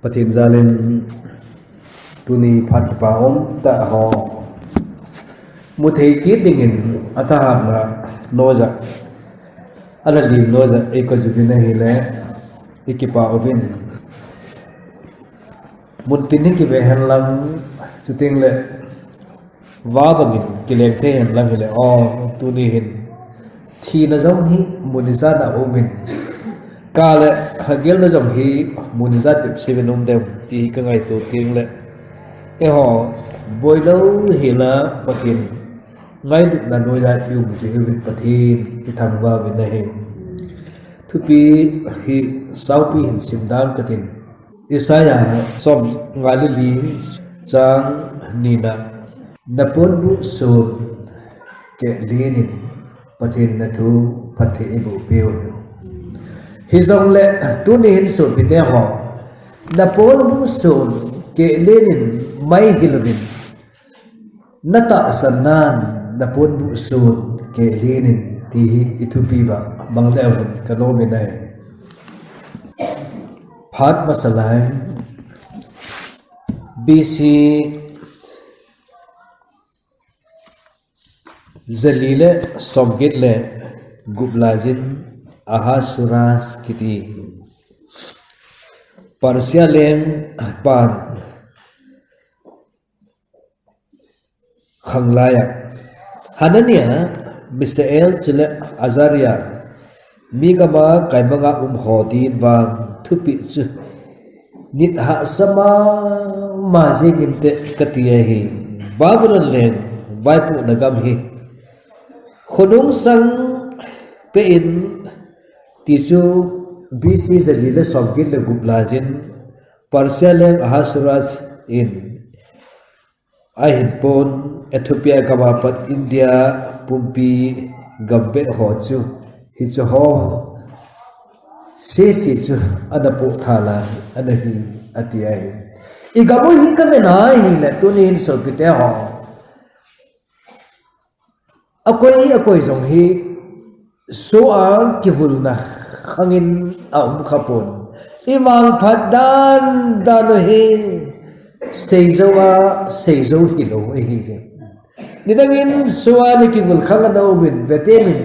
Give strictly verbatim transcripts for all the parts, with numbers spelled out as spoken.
Pathen jalin tuni phat kipa umtah ho muthei kit dingin athahatna noija, alhalim noija eikoi uvin ahile, ikipa uvin. Muntin hi kive henlang, chuteng le va bangin kileng thei henlang hile, o, tuni hin thina jong hi mun ijat a umin, kale hagilna jong hi mun ijat tepse uvin um dem ti hi kangaito teng le, eiho boilou hila Pathen ngailutna noija i um jeh uvin Pathen ithangvah uvin ahi. Thupi hi saupi hin simdan katin. Isaiah som nga le li chang nina, naponbuh sun keh lenin Pathen nathu phatthei eiboh peh u hi. Hijongle tuni hin sopite ho, naponbuh sun keh lenin mai hil uvin, natahsan nan naponbuh sun keh lenin ti hi ithupi uva mang leu hen kanomin ahi. Phat masa lai, B C jali le somget le gup laijin Ahasuerus kiti Persia lengpan khanglai a, Hanania, Mishael chule Azaria, mi gama kaimanga um ho din vang thupeh chu nit hahsa mama jengin te kati ahi. Babylon leng vaipohna gam hi khonung sang peh in ti chu B C jali le somget le gup laijin Persia leng Ahasuerus in ahin pon, Ethiopia gama pat India pumpi gambeh ho chu hiche ho sese chu ana poh thala ana hi ati ahi. Igam u hi kaven ahile tuni hin sopite ho, akoi akoi jong hi soh a kivulna khangin aum khapon. Ivangphat dan dan u hi seijou a seijou hilou ahi jeh. Nidangin soh a ni kivul khang ana umin, vetemin,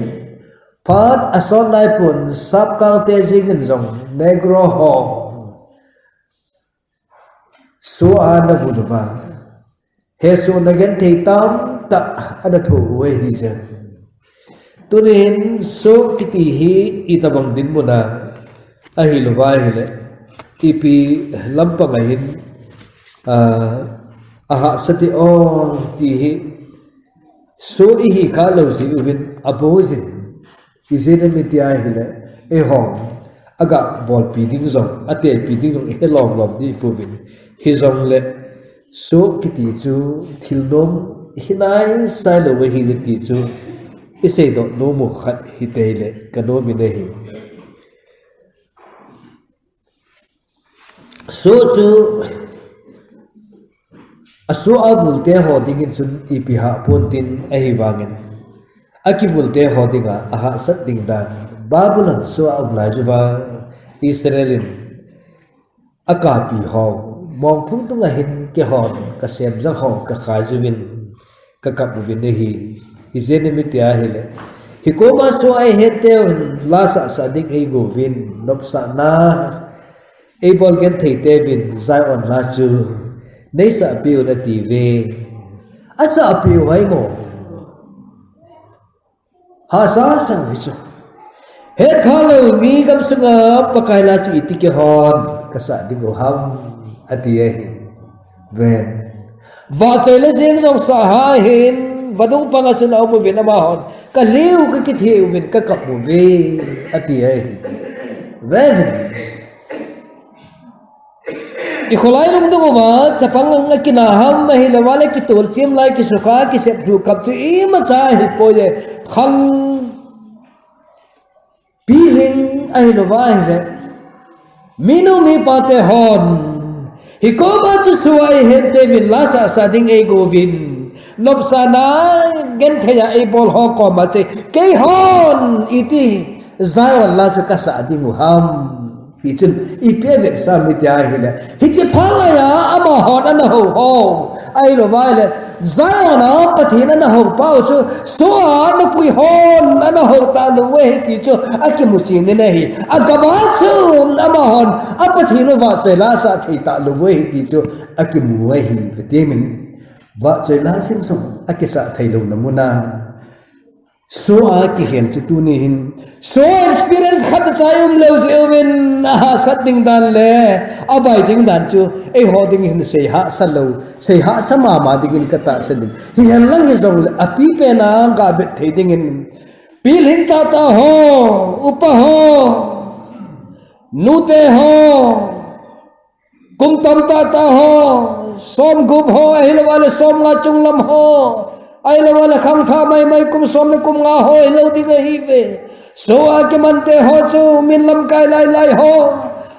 phat asot naipon, sapkangte jengin jong Negro ho soh a ana vul uva, hesohna genthei tamtah ana thoh u ahi jeh. Tuni hin soh kiti hi itobang dinmun a ahilou va ahile, ipi lampang a hin, ah, ahahsa ti o ti hi, soh ihi khalou jeh uvin aboi jin, ijeh inem itile, eihon aga bolpi ding jong, atehpi ding jong ihe lom lom ding ihiuvin. Hijongle soh kiti chu thil nom hi naisai lou ahi jeh ti chu iseidoh nom u khat hitei le kanomin ahi. Soh chu asoh a vulte ho dingin chun ipi hahpon tin ahivangin, akivulte ho dinga ahahsat ding dan, Babylon soh a um laiju vang Israel in akapi ho, mongphung dunga hin keihon kasem jang ho kakhai juvin, kakap uvin ahi. Ijeh inem itile, hikoma soh a eihet teuvin la sahsah ding eigouvin, nopsahna eibol genthei teuvin Zion la chu neisahpeh un atiuve. Asahpeh u ahi mo. Hahsa sang u hichu. Hetphah lou mi gamsunga Pakai la chu iti keihon kasah ding u ham, ati ahi. Ven. Vahchoi le jeng jong sah hih in, vadung panga chun aum uvin amahon, kalheu kakitheh uvin kakap uve, ati ahi. Ven. Ikholai lungdong uva, chapang ang akina ham, ahilouva le kitolchem lai, kisukha, kisep lhu kap chu imacha ahipoi e, khang pilhing ahilouva ahile, minu mipa te hon, hikoma chu soh a eihet teuvin la sahsah ding eigouvin, nopsahna genthei a eibol ho koma chu keihon iti Zion la chu kasah ding u ham. Hichun ipi avetsah ham tia ahile, hiche phat laiya amahon ana hou hou, ahilouva ahile Zion a Pathen ana hou pau chu, soh a nopui hon ana hou talou uve ti chu akimu chen in ahi. Agam a chu amahon a Pathen u vahchoi la asah thei talou uve ti chu akimu ahi. Pathen in vahchoi la jeng jong akisah theilouna muna soh a kihen chu tuni hin soh experience khat achai umlou jeh uvin ahahsat ding dan le abai ding dan chu eiho dingin seihahsa lou, seihahsa mama dingin katahsan in. Hihen lang hijongle apipen a gavet thei dingin, pilhing tahtah ho, upa ho, nute ho, kum tam tahtah ho, somgup ho, ahilouva le somnga chunglam ho, ahilouva le khangthah maimai kum som le kum nga ho hilou ding ahiuve. Soh a kimante ho chu min lamkai lailai ho,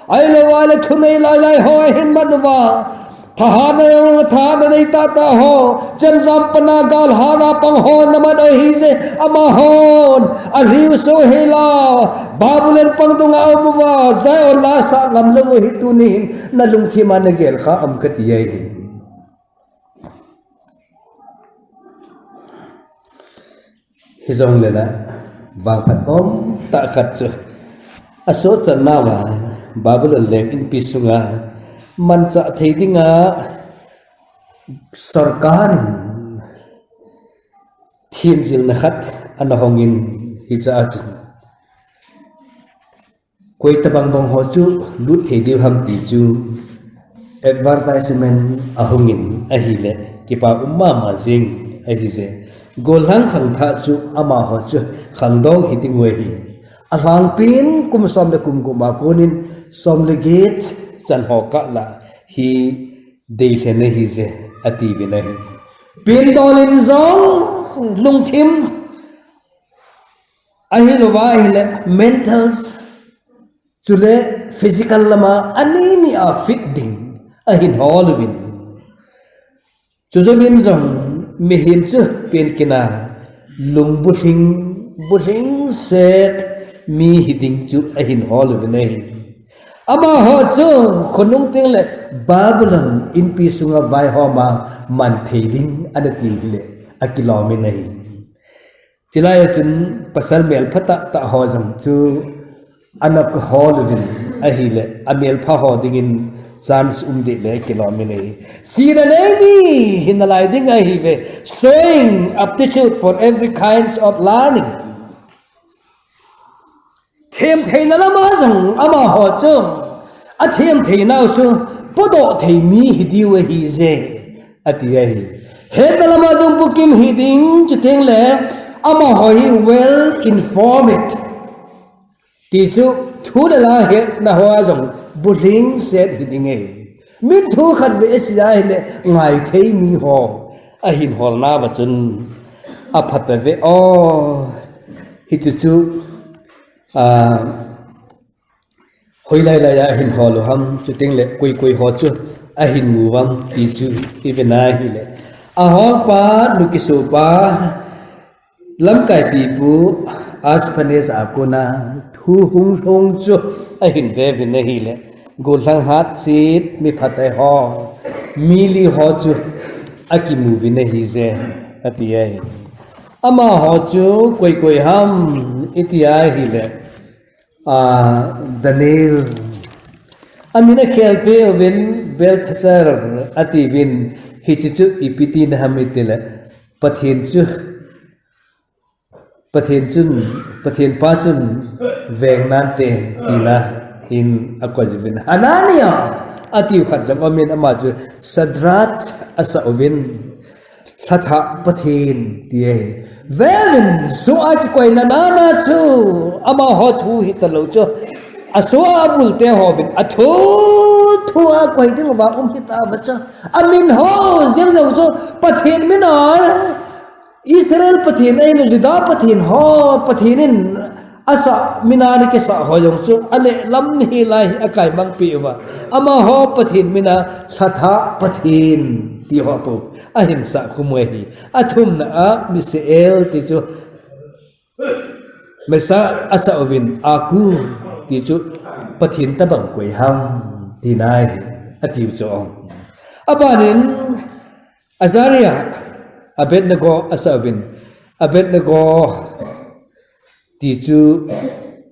ahilouva le thunei lailai ho ahin man uva, thahatna, thahatna nei tahtah ho, chemjam pana galhatna pang ho naman u ahije. Amahon alhiu soh hela Babylon pang dunga aum uva Zion la asah ngamlou u hi tuni hin nalungthim a nagel kha am kati ahi. Hijongle na, vangphat umtah khat chu asohchatna uva Babylon leng inpi sunga manchah thei dinga sorkar in themjilna khat ana hongin, hiche a chun koitobang bang ho chu lut thei diu ham ti chu advertisement ahungin ahile kipa um mama jeng ahije. Gollhang khangthah chu amaho chu khangdong hiding u ahi. Alhangpin kum som le kum gup a konin som le get chan ho kah lah hi deilhen ahije atiuvin ahi. Pindol in jong lungthim ahilouva ahile mental chule physical lama ani ni a fit ding ahin hol uvin. Chujouvin jong mihem chu penkina lung bulhing, bulhing set mi hiding chu ahin hol uvin ahi. Amaho chu khonung tengle Babylon inpi sunga vaihoma man thei ding ana ti hile akilom in ahi. Chulai a chun pasal melpha tahtah ho jong chu ana hol uvin ahile amelpha ho dingin chance um deh le kilom in ahi. Chena nei mi hi nalai ding ahiuve, showing aptitude for every kinds of learning. Themtheina lama jong amaho chu athemtheinau chu podoh thei mi hidiu ahije ati ahi. Hetna lama jong bukim hiding, chutengle amaho hi well informed ti chu thu le la hetna hoa jong bulhing set hiding ahi. Min thu khatvei asei ahile ngaithei miho ahin holnauva chun aphatpeh ve o. Hichu chu, a, hoilai laiya ahin hol u ham, chutengle koi koi ho chu ahin mu uvam ti chu ivena ahile, aholpa, nukisopa, lamkaipipu Ashpenaz a kona thu hunglhung chu ahin veuvin ahile, gollhang hatchet, miphatthei ho, mi li ho chu akimuvin ahije ati ahi. Amaho chu koi koi ham iti ahile, a, Daniel, amin akhelpeh uvin Belteshazzar atiuvin, hiche chu ipi tina ham itile, Pathen chu, Pathen chun, Pathen pa chun veng nante tina hin akoi uvin, Hanania atiu khat jong aumin, ama chu Shadrach asah uvin, lhathah Pathen ti ahi. Veuvin, soh a kikoina nana chu amaho thu hitalou chu, asoh a avulte houvin athu thu a koi dinguva um hitauva chu, amin ho jeng jong chu Pathen mina, Israel Pathen ahiloule Juda Pathen ho, Pathen in asah mina ana kisah ho jong chu alehlam nahilai hi akaimangpeh uva, amaho Pathen mina lhathah Pathen tiho pou ahin sahkhum u ahi. Athumna a Mishael ti chu Meshach asah uvin, Aku ti chu Pathen tabang koi ham, tina hi, atiu chu. Abanin, Azaria, Abednego asah uvin, Abednego ti chu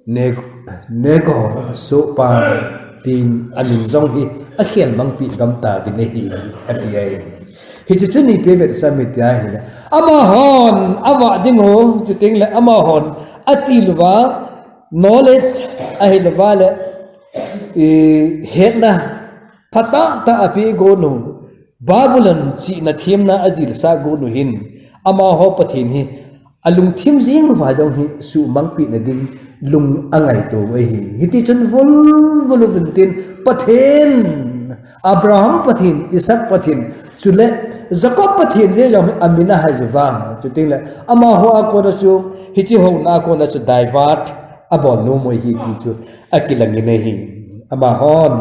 Neg-, Nego sohpa tin amin jong hi akhen mangpi gam tauvin ahi, ati ahi. Hichu chu ipi vetsah ham iti ahile, amahon avah ding u, chuteng le amahon atilouva, knowledge ahilouva le, i, hetna phatah tah apeh gon u, Babylon chihna themna ajilsah gon u hin, amaho Pathen hi alungthim jing uva jong hi suhmangpeh na ding lung angaito u ahi. Hitichun vul vul uvin tin, Pathen, Abraham Pathen, Isaac Pathen, chule Jacob Pathen jeh jong hi amin ahai uva. Chuteng le, amaho a kona chu, hiche houna a kona chu divert abol nom u ahi ti chu akilang in ahi. Amahon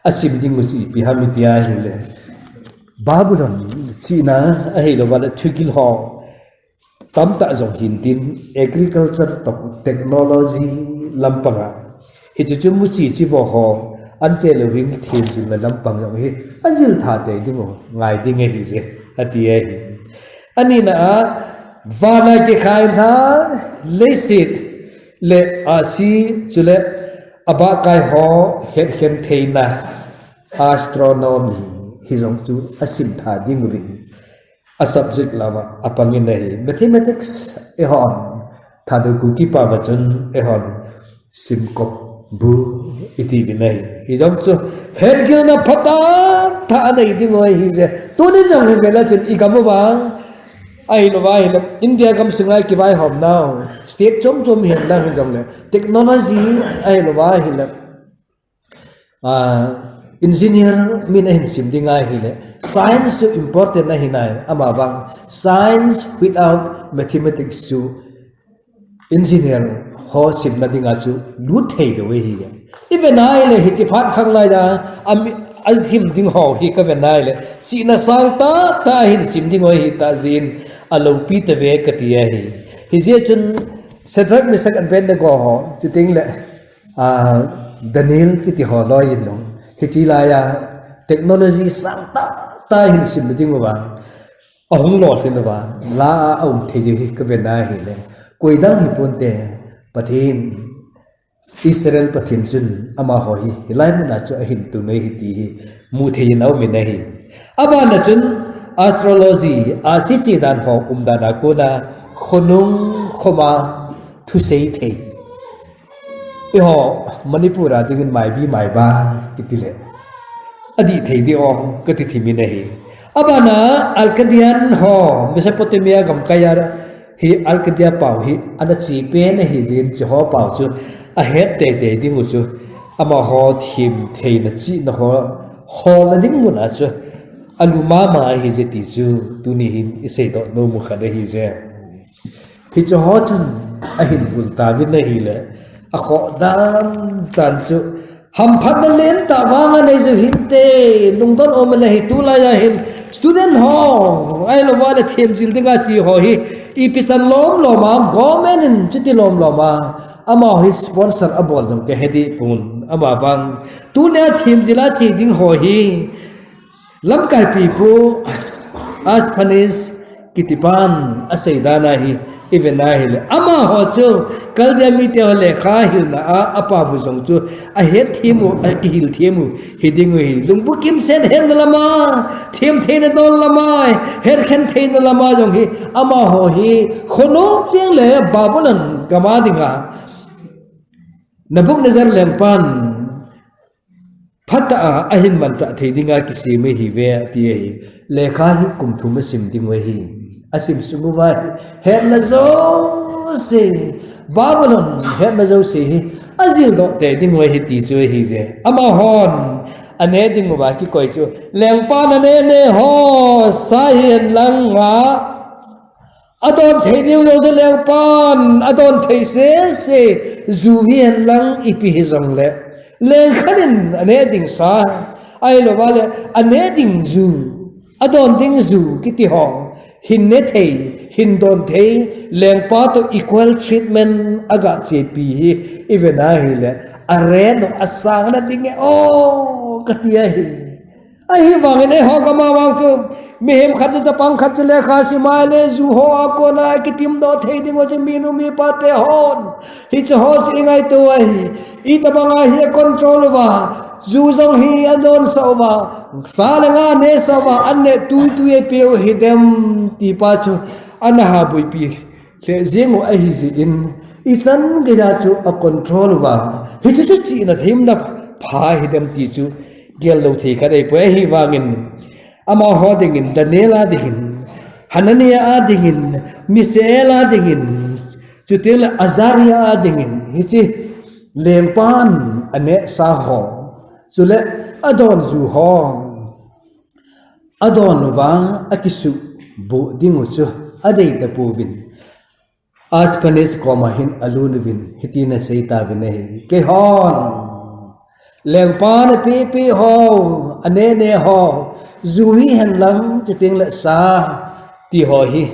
asim ding u chu ipi ham iti ahile, Babylon chihna ahilouva le thugil ho tamtah jong hin tin, agriculture toh technology lampang a, hichu chu muchi chivo ho anche lou hin themjilna lampang jong hi ajil tha tei ding u ngai ding ahi je, ati ahi. Anina a, vana kikhai lha, leiset le ahsi, chule abahkai ho hetkhen theina, astronomy, hi jong chu asim tha ding uvin, a subject lama apangin ahi. Mathematics eihon Thadou Kuki pao a chun eihon simkop bu iti uvin ahi. Hijong chu hetgilna phatah tah anei ding u ahi je. Tuni jong hi vela chun igam uva, ahilouva ahile India gamsunga kivaihom nau state chom chom hihen lang hijongle, technology ahilouva ahile, ah, engineer min ahin sim ding ahile, science chu important ahi nai, amavang science without mathematics chu engineer ho simna dinga chu lut thei lou ahi. Ive nai le hiche phat khang lai a, ami, asim ding ho hi kave nai le, chihna sang tah tah ahin sim ding u ahi tah jeh in, aloupi tave kati ahi. Hijeh chun Shadrach, Meshach and Abednego ho, chuteng le, ah, Daniel kiti ho loi in jong, hiche lai a technology sang tah tah ahin sim ding uva, ahung lolhin uva, la a aum thei diu hi kave nai ahile, koi dang hiponte, Pathen, Israel Pathen chun amaho hi hilai muna chu ahin tun u ahi ti hi mu thei in aum in ahi. Abana chun astrology, ahsi chedan ho umdan a kona khonung khoma thusei thei, eiho Manipur a dingin maibi maiba kiti le, adih thei ding u kati thim in ahi. Abana Akkadian ho, Mesopotamia gamkai a hi Akkadia pao hi ana che pen ahi jeh in, hiche ho pao chu ahet teitei ding u chu, amaho themtheina chihna ho holna ding muna chu alu mama ahi je ti chu tuni hin iseidoh nom u khat ahi je. Hiche ho chun ahin vul tauvin ahile, akhoh dan dan chu hamphatna lentah vang anei jiu hinte, lungdon um le hi tulai a hin student ho, ahilouva le themjil dinga che ho hi, ipi chan lom lom a, government in chuti lom lom a, amaho hi sponsor abol jong kahe deh pon, amavang tunia themjil a che ding ho hi, lamkai pipu Asphanis kitipan asei dan a hi, ive nai ahile, amaho chu Chaldea mite ho lekha hilna a, apao u jong chu ahet them u, akihil them u hiding u ahi. Lungbu kimsen hetna lama, themtheina don lama, hetkhen theina lama jong hi, amaho hi khonung teng le Babylon gam a dinga Nebuchadnezzar lengpan phatah a ahin manchah thei dinga kisem ahiuve ati ahi. Lekha hi kum thum asim ding u ahi. Asim sung uva hi hetna jouse, Babylon hetna jouse hi ajildoh tei ding u ahi ti chu ahi je. Amahon ane ding uva kikoi chu, lengpan ane ne ho sa hihen lang a, adon thei diu jouse lengpan adon thei sese, ju hihen lang ipi hijongle, lengkhat in ane ding sa, ahilouva le ane ding ju, adon ding ju kiti ho hin ne thei, hin don thei, lengpa toh equal treatment aga chepi hi ive nai ahile, Areno, asang na ding e, o, kati ahi. Ahivangin eiho gam a vang chu, mihem khat chu chapang khat chu lekha sim a le, ju ho a kona kitimdoh thei ding u chu minu mipa te hon. Hiche ho chu ingaito u ahi. Itobang a hi acontrol uva, ju jong hi adonsah uva, sa le nga nesah uva, an neh tuitui apeh u hidem ti pa chu ana habuipi lheh jeng u ahi jeh in, ichan geiya chu acontrol uva, hichu chu chihna themna pha hidem ti chu gel lou thei khat ahipoi. Ahivangin, amaho dingin, Daniel a dingin, Hanania a dingin, Misael a dingin, chuteng le Azaria a dingin, hiche lengpan anehsa ho, chule adonju ho, adon uva akisuhboh ding u chu adei tapouvin, Ashpenaz koma hin alut uvin hitin asei tauvin ahi, keihon lengpan apepe ho, aneh neh ho, ju hihen lang, chuteng le sa ti ho hi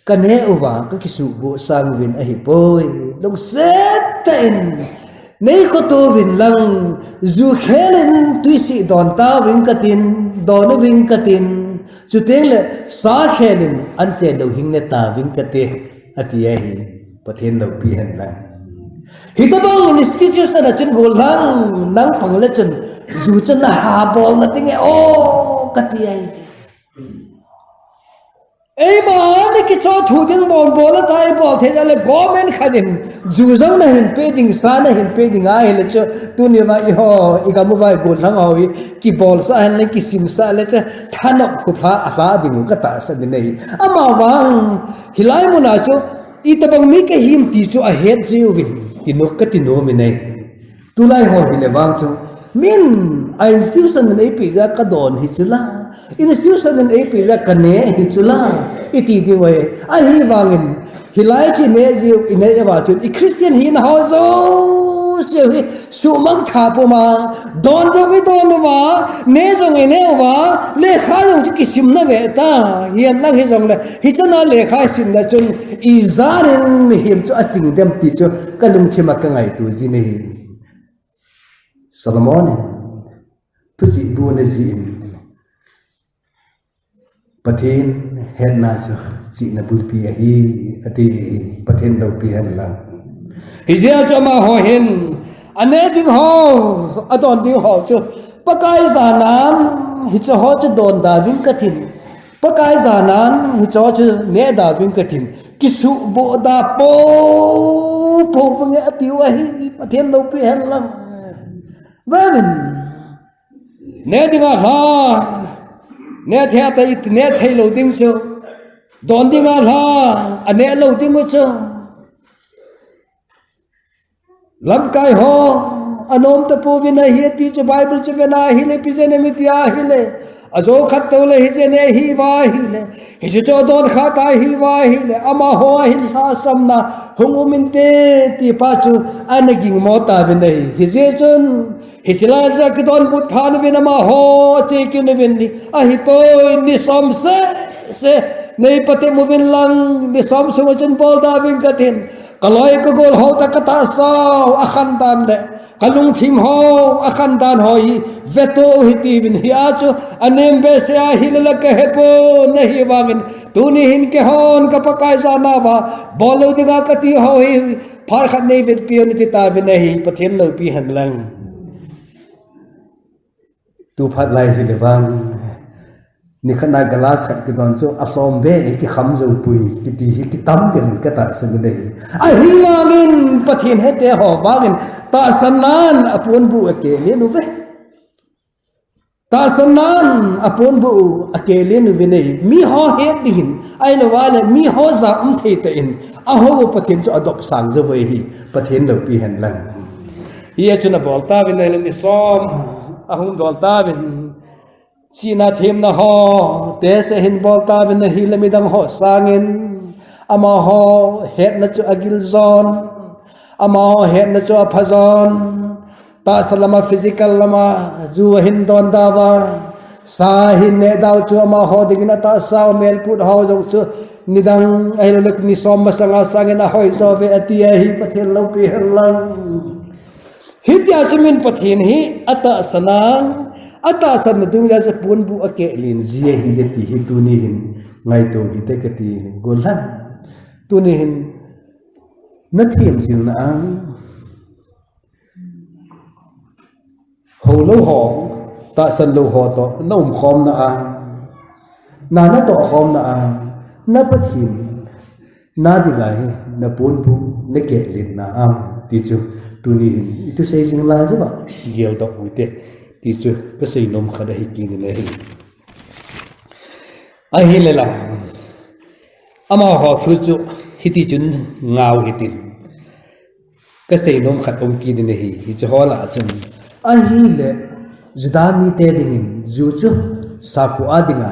kaneh uva kakisuhboh sang uvin ahipoi. Lungset tah in neikhoto uvin lang, ju khel in twisih don tauving katin, don uving katin, chuteng le sa khel in anchen louhing ne tauving kate, ati ahi. Pathen loupi hen lang. Hitobang institution a chun gollhang nang pang le chun, ju chu naha bol na ding e, o, kati ahi. Eima, ana kichoh thu ding bol bol a ta ibol thei jeh le government khat in ju jong nahin pe ding, sa nahin pe ding ahile chu, tuni vang eiho, igam uva igollhang ho hi, kibolsah hen le kisimsah le chu, thanop khupha alha ding u katahsan in ahi. Amavang, hilai mun a chu, itobang mi kahim ti chu ahet jiuvin, ti nom, kati nom in ahi. Tulai ho hile vang chu, min, a institution in eipeh jeh a kadon hi chu la, institution in eipeh jeh a kaneh hi chu la, iti ding u ahi. Ahivangin, hilai chu ineh jiu, ineh uva chun, i Christian hina ho jouse hi suhmang tha puma, don jong idon uva, neh jong ineh uva, lekha jong chu kisimna ve ta, hihen lang hijongle, hichan a lekha isimna chun, ijat in mihem chu aching dem ti chu kalungthim a kangaito jin ahi. Solomon in thuchih bu ana jih in, Pathen hetna chu chihna bulpi ahi, ati. Pathen loupi hen lang. Hijeh a chu amaho hin, aneh ding ho, adon ding ho chu, Pakai janan, hiche ho chu don da uving katin, Pakai janan, hiche ho chu neh da uving katin, kisuhboh da poupou vange atiu ahi, Pathen loupi hen lang. Vevin, neh dinga lha, neh thei a ta i neh thei lou ding chu, don dinga lha, aneh lou ding u chu, lamkai ho, anom tapouvin ahi ati chu Bible chu vena ahile, ipi jeh inem itia ahile, ajo khat toule hiche neh hi uva ahile, hiche chu adon kha ta hi uva ahile, amaho a hin lhasamna hung um inte ti pa chu ana gingmo tauvin ahi. Hijeh chun, hiche lai a kidonbut phat uvin amaho, che kit uvin, ahipoi, ni som seh seh nei patep uvin lang, ni som sung a chun bol da uving katin, kaloi kagol ho toh katahsa u akhan dan le kalungthim ho akhan dan ho hi vetoh u hite uvin, hia chu anem behseh ahile la kahepon, ahivangin tuni hin keihon ka Pakai jana uva bol lou dinga kati ho hi phat khat nei vetpi un ati tauvin ahi, Pathen loupi hen lang. Tu phat lai hile vang, nikhat na glass khat kidon chu alhom be, kikham jou poi kiti hi kitam ding katahsan in ahi. Ahivangin Pathen hete ho vangin tahsannan aponbuh u akelen uve. Tahsannan aponbuh u akelen uvin ahi. Miho het dingin, ahilouleh miho ja um thei tah in, ahou Pathen chu adopsang jou u ahi, Pathen loupi hen lang. Hia chun abol tauvin ahile ni som ahung dol tauvin, chihna themna ho test ahin bol tauvin ahile midang ho sangin, amaho hetna chu agil jon, amaho hetna chu apha jon, tahsa lama physical lama ju ahin don dauva, sa ahin neh dau chu amaho dingin atahsa u melput ho jong chu nidang ahilouleh ni som masanga sangin ahoi jo uve ati ahi, Pathen loupi hen lang. Hitia chu min Pathen hi atahsan a, atahsan nading a chu ponbuh akeh len ji ahi e ti hi tuni hin ngaito hite kati hin gollhang. Tuni hin nathem jilna a, ho lou ho, tahsan lou ho toh na um khomna a, na natoh khomna a, na Pathen na dinga hi na ponbuh nakeh lenna a, ti chu tuni hin ithusei jing lai jouva geldoh u hite, ti chu kasei nom khat ahi kit in ahi. Ahile la, amaho thu chu hiti chun ngah u hitin, kasei nom khat um kit in ahi. Hiche ho lah a chun, ahile Juda mite dingin ju chu sakhu a dinga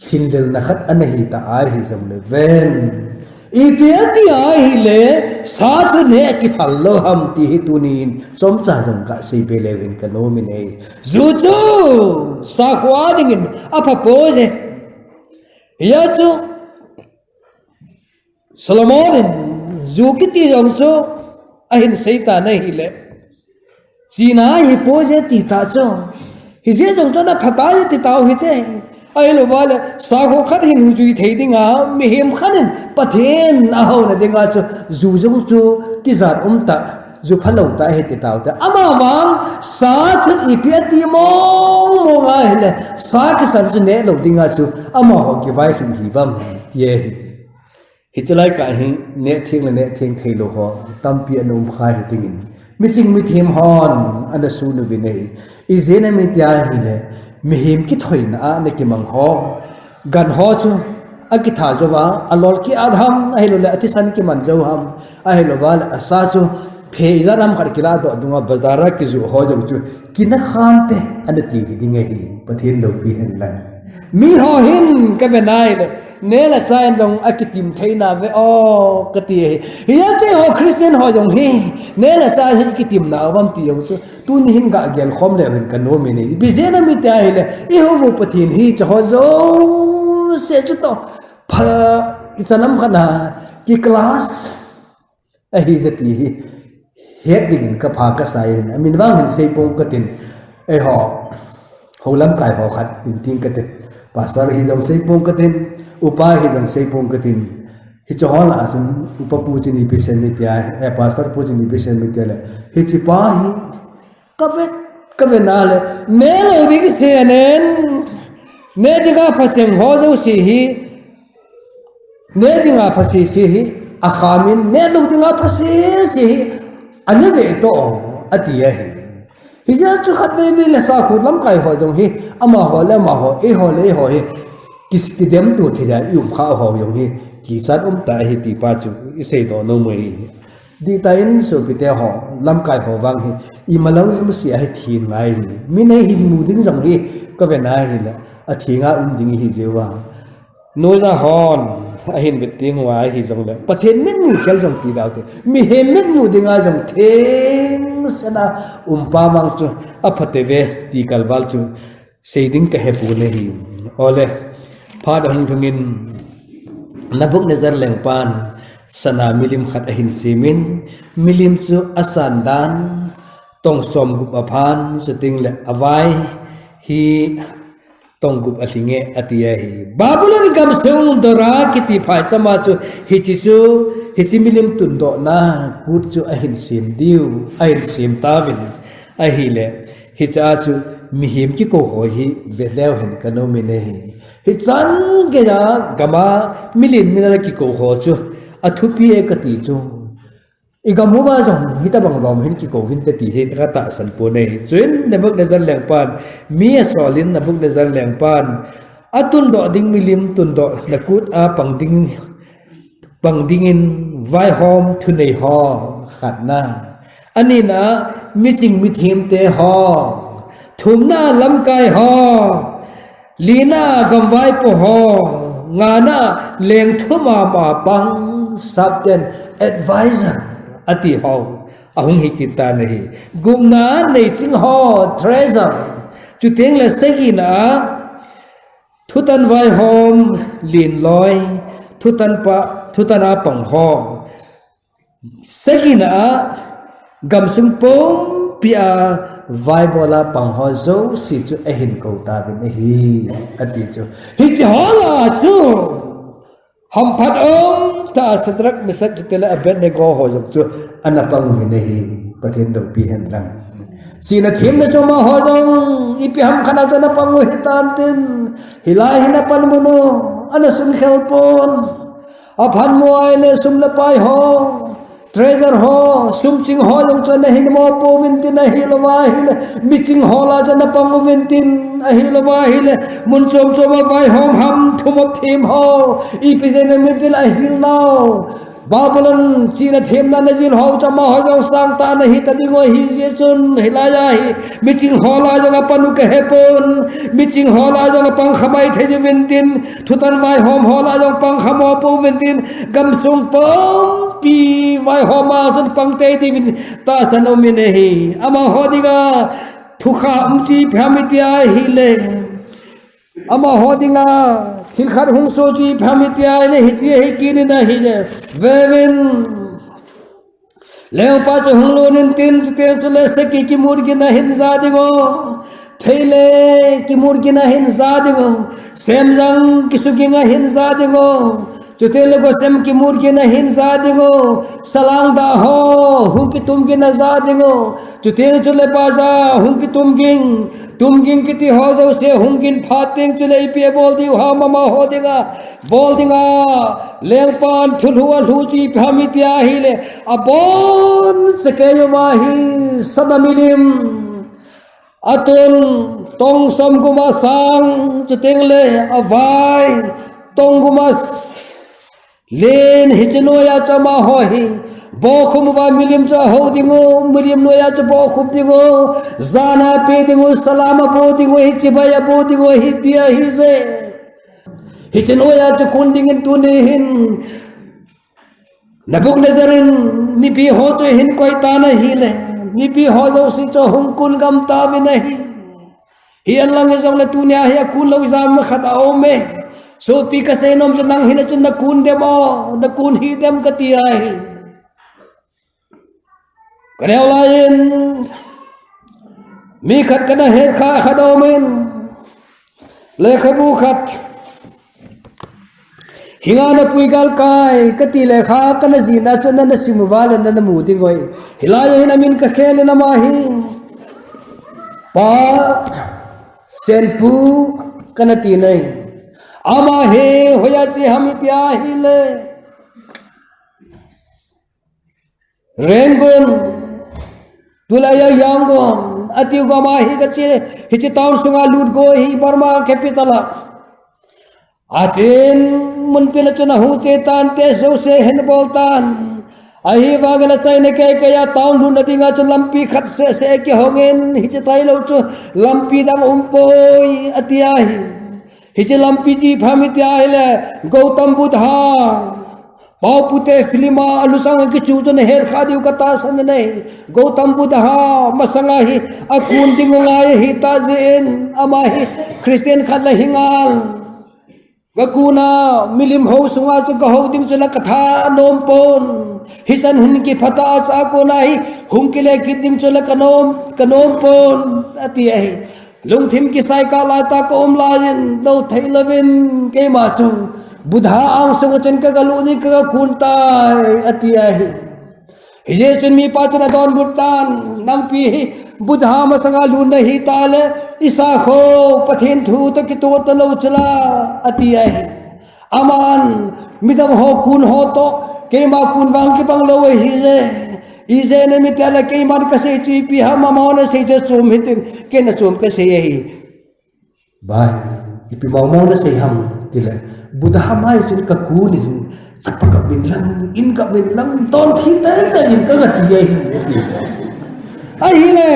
lhinlelna khat ana hita ahi jongle ven, ipi ati ahile sa chu neh kiphal lou ham ti hi tunin chomcha jong kasei be leu hin kanom in ahi. Ju chu sakhu a dingin apha poi je. Hia chu Solomon in ju kiti jong chu ahin sei tan ahile, china hi poi je ti ta chu, hijeh jong chu ana pha tai ti tau hite. Ahilouva le sakhu khat hin jui thei dinga mihem khat in Pathen ahouna dinga chu ju jong chu tijat umtah, ju phalou tah ahi ti taute. Amavang sa chu ipi ati mong mong ahile sa kisan chu neh lou dinga chu amaho kivailhuh hiuvem ti ahi. Hiche lai kah hi neh theng le neh theng theilou ho tampi ana um kha hiding in, miching mithem hon ana sun uvin ahi. Ijeh inem itia ahile mihem kithoina a ana kimang ho, gan ho chu akitha jouva alol ki-at ham, ahilouleh athisan kiman jou ham, ahilouva le asa chu phe ijat ham khat kiladoh dunga bazar a kijoh ho jong chu kina khante ana tiu hiding ahi. Pathen loupi hen lang. Miho hin kave nai le, neh le chah in jong akitim thei nauve o kati ahi. Hijeh chun eiho Christian ho jong hi neh le chah hi kitim nauvem ti jong chu tuni hin gagel khom leu hin kanom in ahi. Ipi jeh inem itia ahile, ihou u Pathen hi hiche ho jouse chu toh pha, ichan ham khat na ki class ahi je ti hi het dingin kapha kasai in, amin vang hin seipong katin, eiho, ho lamkai ho khat in ting katin, pastor hi jong seipong katin, upa hi jong seipong katin, hiche ho lah a chun upa pu chu ipi asei em itia, eh, pastor pu chu ipi asei em itia le, hiche pa hi kave, kave nale, neh lou ding asei nen, neh dinga phaseng ho jouse hi, neh dinga phasese hi akhamin, neh lou dinga phasese hi ana veh toh ati ahi. Hijeh chun khatvei vei le sakhu lamkai ho jong hi, amaho le amaho, eiho le eiho hi ki, kidemto thei a i um kha ho jong hi kichat um tah ahi ti pa chu isei doh nom u ahi. Dihtah in sopite ho, lamkai ho vang hi imalou jong se ahi, thin ngai hi. Min eihin mu ding jong hi kave nai hile, athenga um ding ihi jeh uva. Noah hon ahin vet ding uva ahi jongle, Pathen mitmu khel jong ti dau te, mihem mitmu dinga jong thengsetna um pa vang chu apha teve ti kalval chu sei ding kahepon ahi. Ole, phat ahung lhungin Nebuchadnezzar lengpan sana milim khat ahin semin, milim chu asan dan tong somgup aphan, chuteng le avai hi tong gup alhinge ati ahi. Babylon gamsung Dora kiti phaichama chu hiche chu, hiche milim tundohna kut chu ahin sem diu, ahin sem tauvin ahile, hichea chu mihem kikou ho hi veleu hen kanom in ahi. Hichan geiya gama milen minal kikou ho chu athupi e kati chu, igam uva jong hitobang lom hin kikou vinte ti hi katahsan pon ahi. Chuin Nebuchadnezzar lengpan, mi asolin Nebuchadnezzar lengpan, atundoh ding milim tundohna kut a pang ding, pang dingin vaihom thunei ho khatna. Anina miching mithemte ho, thumna lamkai ho, lina gamvaipo ho, ngana lengthum a mapang, sapten advisor ati ho ahung hi kit tan ahi. Gupna neiching ho, treasurer, chuteng le sagina thutan vaihom, lenloi, thutan pa, thutan a pang ho, sagina gamsung pumpi a vaibol a pang ho jouse chu ahin kou tauvin ahi, ati chu. Hiche ho lah a chu hamphat umtah a Shadrach, Meshach, chuteng le Abednego ho jong chu ana pang uvin ahi, Pathen loupi hen lang. Chihna themna chu amaho jong ipi ham khat a chu ana pang u ahitan tin, hilai hin apan mun u ana sunkhel pon. Aphan mu ahile sum le pai ho, treasure ho, sum ching ho jong chu ana hin mo pouvin tin, ahilouva ahile mi ching ho lah a chu ana pang uvin tin, ahilouva ahile mun chom chom a vaihom ham, thumop them ho, ipi jeh inem itile ajil nau Babylon chihna themna a ana jil ho chu amaho jong sangtah ana hita diu ahi jeh chun, hilai a hi mi ching ho lah a jong apan u kahe pon, mi ching ho lah a jong apang kha mai thei uvin tin, thutan vaihom ho lah a jong pang kha mo pouvin tin, gamsung pumpi vaihom a chun pang tei diuvin tahsan um in ahi. Amaho dinga thukha um chu ipi ham iti ahile, amaho dinga thil khat hung soh chu ipi ham iti ahile, hiche ahi kit in ahile, veuvin, lengpa chu hung lut in tin, chuteng chule sakhi kimut gin ahin ja diu, thei le kimut gin ahin ja diu, semjang kisuging ahin ja diu, chuteng le gosem kimut gin ahin ja diu, salang dah ho hung kitum gin aja diu, chuteng chule baja hung kitum ging, tum ging kiti ho jouse hung gin phat teng chule ipi abol diu ham amaho dinga, bol dinga, lengpan thulhuh alhuh chu ipi ham iti ahile, abonchakei uva hi sana milim, atun tong som gup a sang, chuteng le avai tong gup a len, hiche noiya chu amaho hi bohkhum uva milim chu ahou diu, milim noiya chu bohkhum diu, jana pe diu, salam abo diu, hiche bai abo diu ahi ti ahije. Hiche noiya chu kun dingin tuni hin Nebuchadnezzar in mipi ho chu ahin koi tan ahile, mipi ho jouse chu ahung kun gam tauvin ahi. Hi alang hijongle tunia hi akun lou ijat ham khat aume. Sopi, kasei nom chu nang hina chun nakun dem o, nakun hih dem kati ahi. Kaneo laiyin mi khat kana het kha khat aumin, lekhabu khat Hinga napui galkai kati lekha kana jihna chu nana sim uva le nana mu diu ahi. Hilai a hin amin kakhel in ama hi Pa Senpu kana ti nai. Ama hi hoiya che ham iti ahile, Rangoon, tulai a Yangon atiu gam a hi kache, hiche town sunga lut go hi Burma capital a. Achen mun tin a chun ahung che tan, test jouse ahin bol tan. Ahivangin achaina keikei a town lutna dinga chu lampi khat seh seh kihong in, hiche tailou chu lampi dang umpoi ati ahi. Hiche lampi chu ipi ham iti ahile, Gautam Buddha Paopute film a alusang a kichu chu nahet kha diu katahsan ahi. Gautam Buddha masanga hi akun ding u ngai ahitah jeh in, ama hi Christian khat la hi ngal. Gakun a milim hou sunga chu gahou ding chu la katha nom pon. Hichan hin kiphat a, acha kona hi hung kile kit ding chu la kanom, kanom pon ati ahi. Lungthim kisai kah laitah kaum laiyin, lou thei louvin keima chu Buddha angsunga chun kagalut in kagakun tai ati ahi. Hijeh chun mipa chun adonbut tan, nangpi hi Buddha masanga lut nahi tah le, isakho Pathen thu toh kitoh talou chula ati ahi. Aman midang ho kun ho toh keima kun vang kibang lou ahije. Ijeh inem itile keiman kasei chu ipi ham, amahon asei chu achom hitin, ken achom kasei ahi. Bai, ipi mong mong nasei ham tile, Buddha mai chun kakun in, chapa gam in lang, in gam in lang, ton thi tei tei in kagati ahi, ati. Ahile,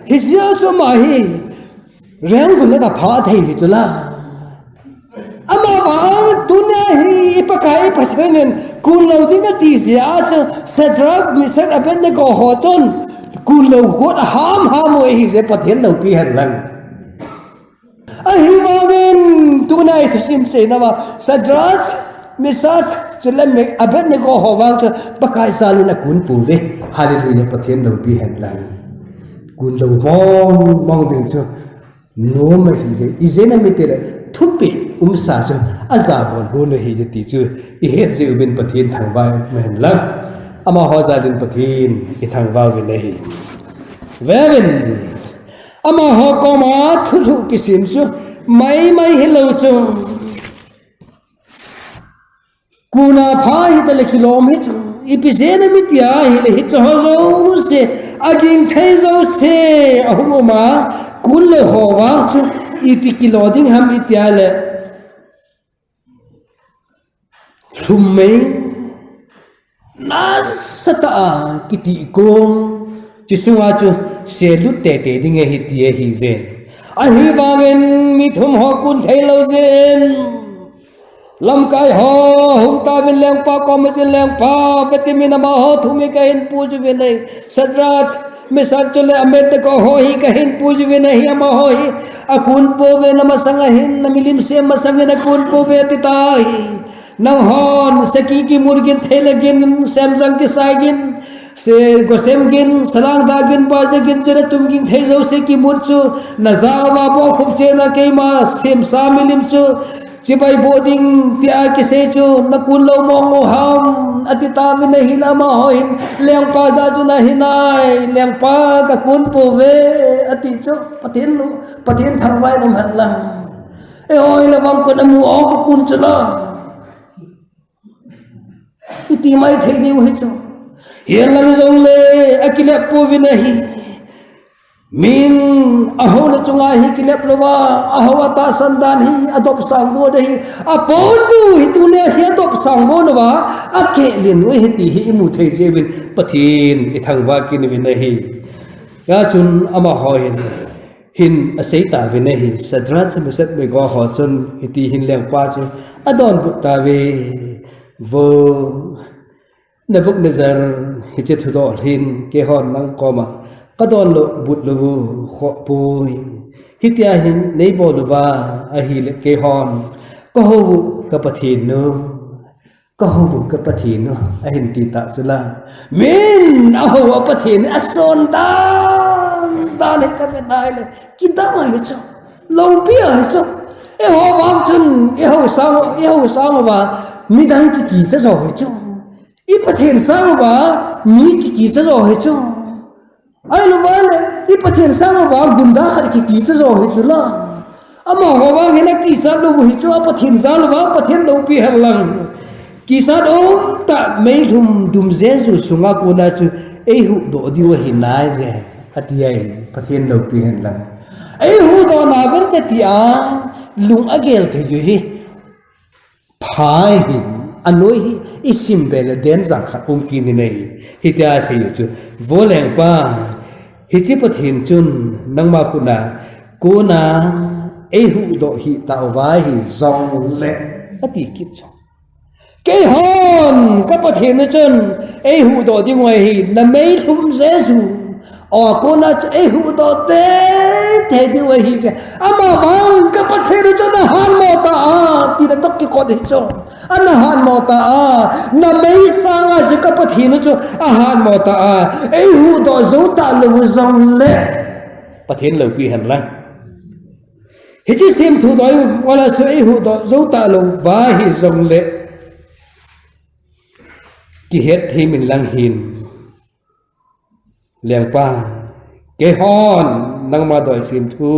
hijeh chun ama hi Rangoon a kapha thei hi chula. Amavang tunia hi iPakai Pathen in kun lou ding ati jeh a chu Shadrach, Meshach, Abednego ho chun kun lou got aham ham u ahije, Pathen loupi hen lang. Ahivangin tunia i thusim seinauva Shadrach, Meshach, Chule mi, Abednego ho vang chu Pakai jal in akun pouve. Hallelujah, Pathen loupi hen lang. Kun lou mong mong ding chu nom ahi ve. Ijeh inem itile thupeh umsa chu ajabol gon ahi ve ti chu ihet jeh uvin Pathen thangvah in um hen lang. Amaho jal in Pathen ithangvah uvin ahi. Veuvin, amaho koma thulhuh kisem chu maimai hilou chu, kun apha hita le kilom hi chu, ipi jeh inem itia hile hicheho jouse, aging thei jouse ahung um a, kun lou ho vang chu ipi kilo ding ham itia le, lhum mei nasatah a kitih kong, chuche sunga chu selut teitei ding ahi ti ahi jeh in. Ahivangin mi thum ho kun theilou jeh in, lamkai ho hung tauvin lengpa koma chun, lengpa, vetimin amaho thum hi kahin pui uvin ahi. Shadrach, Meshach chule Abednego ho hi kahin pui uvin ahi, amaho hi akun pouve, namasang ahin, namilim sem masangin akun pouve ati tai. Nanghon sakhi kimur gin, theile gin, semjang kisai gin, se gosem gin, salangda gin, baje gin, chule tum ging thei jouse kimur chu najah uva bohkhup cheh a keima semsa milim chu chibai boh ding tia kisei chu nakun lou mong u ham ati tauvin ahin, amaho hin lengpa jah chun ahi nai, lengpa kakun pouve ati chu Pathen lou, Pathen thangvah in um hen lang. Eiho hile vang kon amu ong kakun chu la iti mai thei diu hi chu. Hinlang jongle akilep pouvin ahi. Min ahou le chunga hi kilep louva, ahou atahsan dan hi adopsang gon ahi. Aponbu hi tuni hi adopsang gon uva, akehlen u ahi ti hi imu thei jeh uvin Pathen ithangvah kit uvin ahi. Hijeh chun amaho hin hin asei tauvin ahi, Shadrach, Meshach, Abednego ho chun hiti hin lengpa chu adonbut tauve. Vo Nebuchadnezzar, hiche thudoh hin keihon nang koma kadonbut lou u khoh poi. Hitia hin neibol uva ahile keihon kahou u ka Pathen u, kahou u ka Pathen u ahin ti ta chu la. Min ahou a Pathen ason dan dan hi kavet nai le, kidang ahi chu, loupi ahi chu. Eiho vang chun, eiho sang, eiho sang uva midang kikicha jo hi chu. I Pathen sang uva mi kikicha jo hi chu. Ahilouva le, i Pathen sang uva gunda khat kikicha jo hi chu la. Amaho vang hin akichat lou u hi chu, a Pathen jal uva Pathen loupi hen lang. Kichat umtah meilhum dum jeju sunga kona chu eihuhdoh diu ahi nai je, ati ahi, Pathen loupi hen lang. Eihuhdoh nauvin kati a, lung agel thei u hi. Pha hin, anoi hi, isim be le danger khat um kit in ahi. Hitia asei u chu, vo lengpa, hiche Pathen chun nangma khut a kona eihuhdoh hih tauva hijongle, ati kit chu. Keihon ka Pathen u chun eihuhdoh diu ahi, na meilhum jeju a kona chu eihuhdoh teitei diu ahi je. Amavang ka Pathen u chu ana hatmo ta a, tina toh kikot hi chu. Ana hatmo ta a, na mei sanga chu ka Pathen u chu ahatmo ta a, eihuhdoh jou talou jongle, Pathen loupi hen lang. Hiche semthu doi wala chu eihuhdoh jou talou va hijongle, kihet thei min lang hin. Lengpa, keihon nangma doi semthu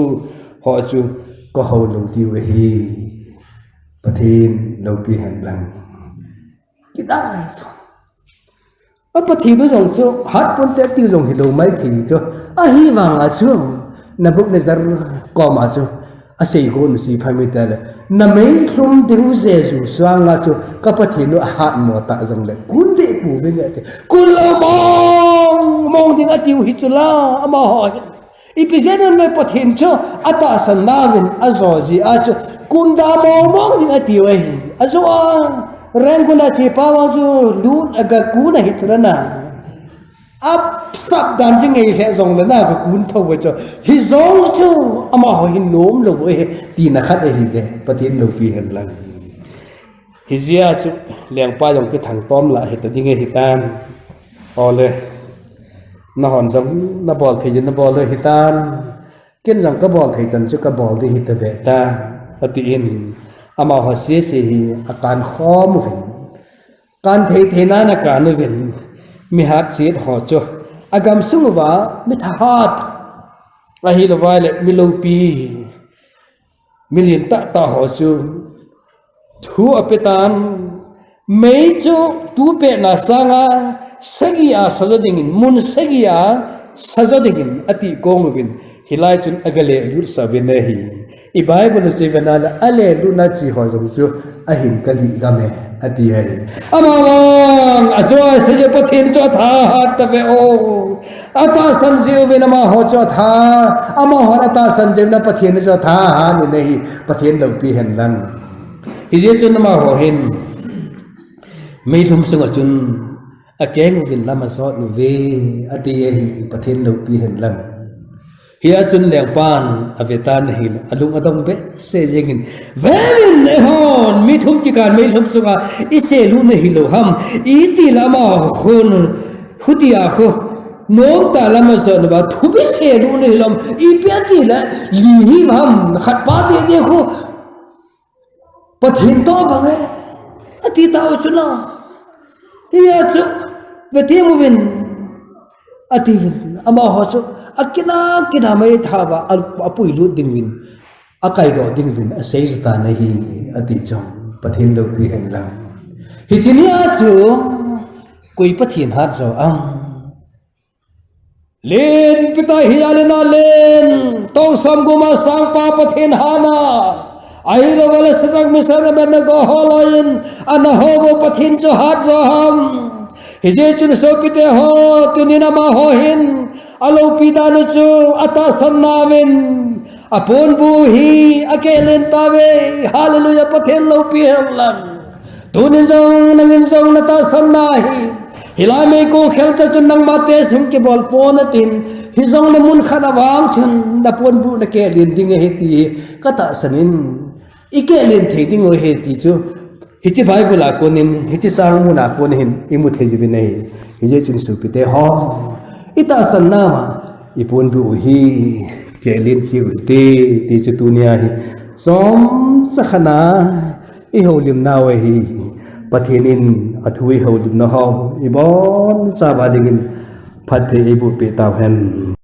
ho chu kahou lou diu ahi. Pathen loupi hen lang. Kidang ahi chu. A Pathen u jong chu hatponte tiu jong hilou maithei chu. Ahivanga chu Nebuchadnezzar koma chu asei gon u chu ipi ham itile, na meilhum ding jeju sanga chu ka Pathen u ahatmo ta jongle kun deh pouvin ati. Kun lou mong mong ding atiu hi chu la, amaho hin. Ipi jeh inem le Pathen chu atahsan nauvin ajo jeh a chu kun da mong mong ding atiu ahi. Ajo a, Rangoon a chepa vang chu lut aga kun ahi chu la na. Asap dan chu ngei lheh jongle na, kakun thou ve chu. Hijong chu amaho hin nom lou ve, tina khat ahi je, Pathen loupi hen lang. Hijeh a chu lengpa jong kithang tom lah hita ding ahitan. Ole, nahon jong nabol thei jin nabol ding ahitan. Ken jong kabol thei chan chu kabol ding hita ve ta, atin. Amaho sese hi akan khom uvin. Kan thei thei nan akan uvin. Mi hatchet ho chu, agamsung uva mi thahat, ahilouvai le mi loupi, mi lentah tah ho chu thu apetan. Mei chu tu pehna sanga sagi a sajo dingin, mun sagi a sajo dingin ati kong uvin. Hilai chun aga lelut sah uvin ahi. I Bible chu iven a le, alelutna chi ho jong chu ahin kalih gam e, ati ahi. Amavang, ajo a seijeh Pathen chu athahat tave o. Atahsan jeh uvin amaho chu atha, amahon atahsan jeh uvin Pathen chu athahat in ahi, Pathen loupi hen lang. Hijeh chun amaho hin meilhum sunga chun akeng uvin lam ajot uve, ati ahi, Pathen loupi hen lang. Hia chun lengpan avetan ahin, alung adong behseh jengin, Veuvin, eihon mi thum kikan meilhum sunga iselutna hilou ham, itile amaho khun hutia khu nomtah lam ajot uva, thu iselutna hilou ham, ipi atile li hi ham, khatpa dede khu Pathen toh bang e, ati tau chu la. Hia chu, vetem uvin, atiuvin. Amaho chu akina kina meithal uva a, apuilut dinguvin, akaidoh dinguvin aseiju tan ahi, ati chu. Pathen loupi hen lang. Hiche nia chu koi Pathen hat jo am? Lenpi tah hi alena len, tongsom guma sangpa Pathen hatna, ahilouleh Shadrach, Meshach, Abednego ho laiyin ana hou u Pathen chu hat jo ham? Hijeh chun sopite ho, tunin amaho hin aloupi dan u chu atahsan nauvin, aponbuh hi akehlen tauve. Hallelujah, Pathen loupi hen lang. Tunin jong nangin jong natahsan nahi, hilai meikong khelcha chun nangma test hung kibol pon atin, hijongle mun khat a vang chun naponbuh nakehlen ding ahi ti katahsan in, ikehlen thei diu ahi ti chu hiche Bible a konin, hiche chang mun a kon hin imu thei uvin ahi. Hijeh chun sopite ho, itahsan nama iponbuh u hi kehlen thei uvin te, ti chu tunia hi chomcha khat a ihoulimnau ahi. Pathen in athu ihoulimna ho ibonchauva dingin phatthei eiboh peh tauhen.